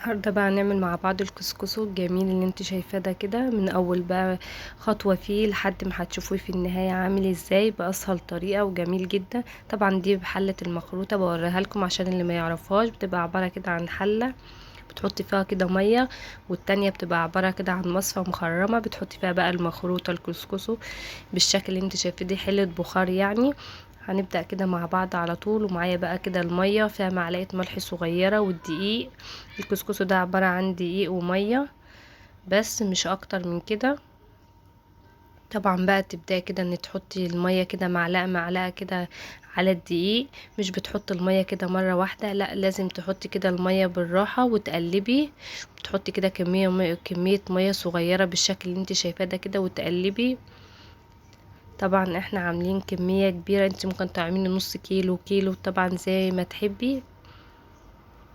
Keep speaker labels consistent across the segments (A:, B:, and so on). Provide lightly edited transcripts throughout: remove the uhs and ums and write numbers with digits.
A: النهارده بقى هنعمل مع بعض الكسكسو الجميل اللي انت شايفاه ده كده، من اول بقى خطوة فيه لحد ما هتشوفوه في النهاية عامل ازاي باسهل طريقه وجميل جدا. طبعا دي بحله المخروطه بوريها لكم عشان اللي ما يعرفهاش، بتبقى عبارة كده عن حله بتحطي فيها كده مية، والتانية بتبقى عبارة كده عن مصفى مخرمة بتحطي فيها بقى المخروطه الكسكسو بالشكل اللي انت شايفاه دي، حله بخار يعني. هنبدأ كده مع بعض على طول، ومعايا بقى كده المية فيها معلقة ملح صغيرة والدقيق. الكسكسو ده عبارة عن دقيق ومية بس، مش اكتر من كده. طبعا بقى تبدأي كده ان تحطي المية كده معلقة معلقة كده على الدقيق، مش بتحطي المية كده مرة واحدة، لا لازم تحطي كده المية بالراحة وتقلبي. بتحطي كده كمية مية صغيرة بالشكل اللي انت شايفاه ده كده وتقلبي. طبعا احنا عاملين كمية كبيرة، انت ممكن تعملي نص كيلو كيلو طبعا زي ما تحبي.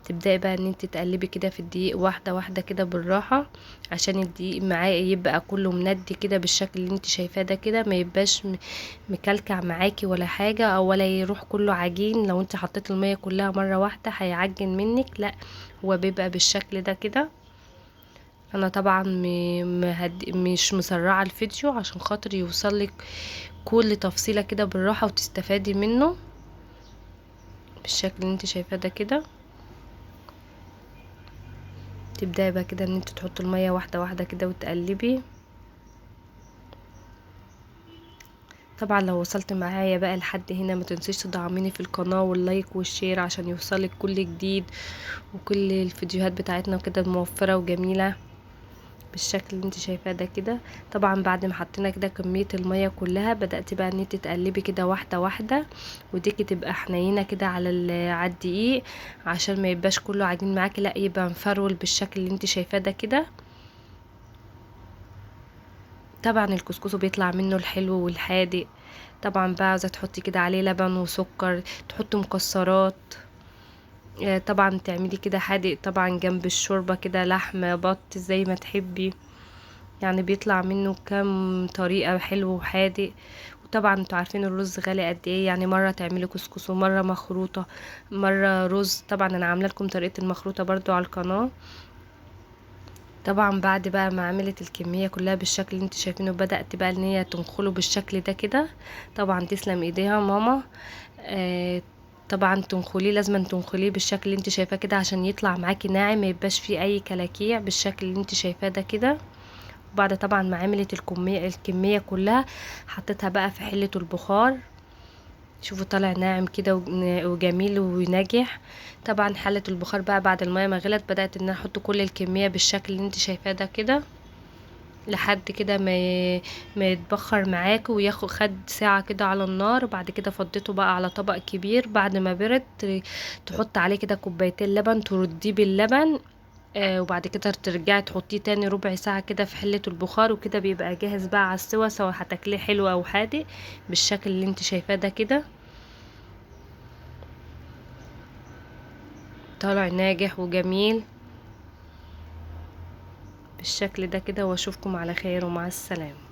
A: تبدأي بقى ان انت تقلبي كده في الدقيق واحدة واحدة كده بالراحة، عشان الدقيق معاه يبقى كله مندي كده بالشكل اللي انت شايفاه ده كده، ما يبقاش مكلكع معاكي ولا حاجة، او ولا يروح كله عجين. لو انت حطيتي المية كلها مرة واحدة هيعجن منك، لا هو بيبقى بالشكل ده كده. انا طبعا مش مسرعة الفيديو عشان خاطر يوصلك كل تفصيلة كده بالراحة وتستفادي منه بالشكل اللي انت شايفاه ده كده. تبداي بقى كده ان انت تحطي المية واحدة واحدة كده وتقلبي. طبعا لو وصلت معايا بقى لحد هنا ما تنسيش تدعميني في القناة وال like وال share عشان يوصلك كل جديد وكل الفيديوهات بتاعتنا وكده موفرة وجميلة بالشكل اللي انت شايفاه ده كده. طبعا بعد ما حطينا كده كمية المية كلها، بدأت بقى ان انت تقلبي كده واحدة واحدة، وديكي تبقى حنينة كده على الدقيق عشان ما يبقاش كله عجين معاكي، لا يبقى مفرول بالشكل اللي انت شايفاه ده كده. طبعا الكسكسو بيطلع منه الحلو والحادق. طبعا بقى عاوزة تحطي كده عليه لبن وسكر، تحطي مكسرات، طبعا تعملي كده حادق طبعا جنب الشوربة كده، لحمة بط زي ما تحبي، يعني بيطلع منه كام طريقة حلو وحادق. وطبعا انتوا عارفين الرز غالي قد ايه، يعني مرة تعملي كسكس ومرة مخروطة مرة رز. طبعا انا عاملة لكم طريقة المخروطة برضو على القناة. طبعا بعد بقى ما عملت الكمية كلها بالشكل اللي انتوا شايفينه، بدأت بقى ان هي تنخله بالشكل ده كده. طبعا تسلم ايديها ماما. طبعا تنخليه، لازم تنخليه بالشكل اللي انت شايفاه كده عشان يطلع معاكي ناعم، ما يبقاش فيه اي كلاكيع بالشكل اللي انت شايفاه ده كده. وبعد طبعا ما عملت الكمية كلها، حطيتها بقى في حلة البخار. شوفوا طالع ناعم كده وجميل وناجح. طبعا حلة البخار بقى بعد المية ما غلت، بدأت ان انا احط كل الكمية بالشكل اللي انت شايفاه ده كده لحد كده ما يتبخر معاك وياخد خد ساعة كده على النار. وبعد كده فضيته بقى على طبق كبير. بعد ما برد تحط عليه كده كوبايتين لبن، ترديه باللبن، وبعد كده ترجعي تحطيه تاني ربع ساعة كده في حلة البخار، وكده بيبقى جاهز بقى على السوا، سواء هتاكليه حلو او حادق بالشكل اللي انت شايفاه ده كده. طالع ناجح وجميل بالشكل ده كده. واشوفكم على خير ومع السلامة.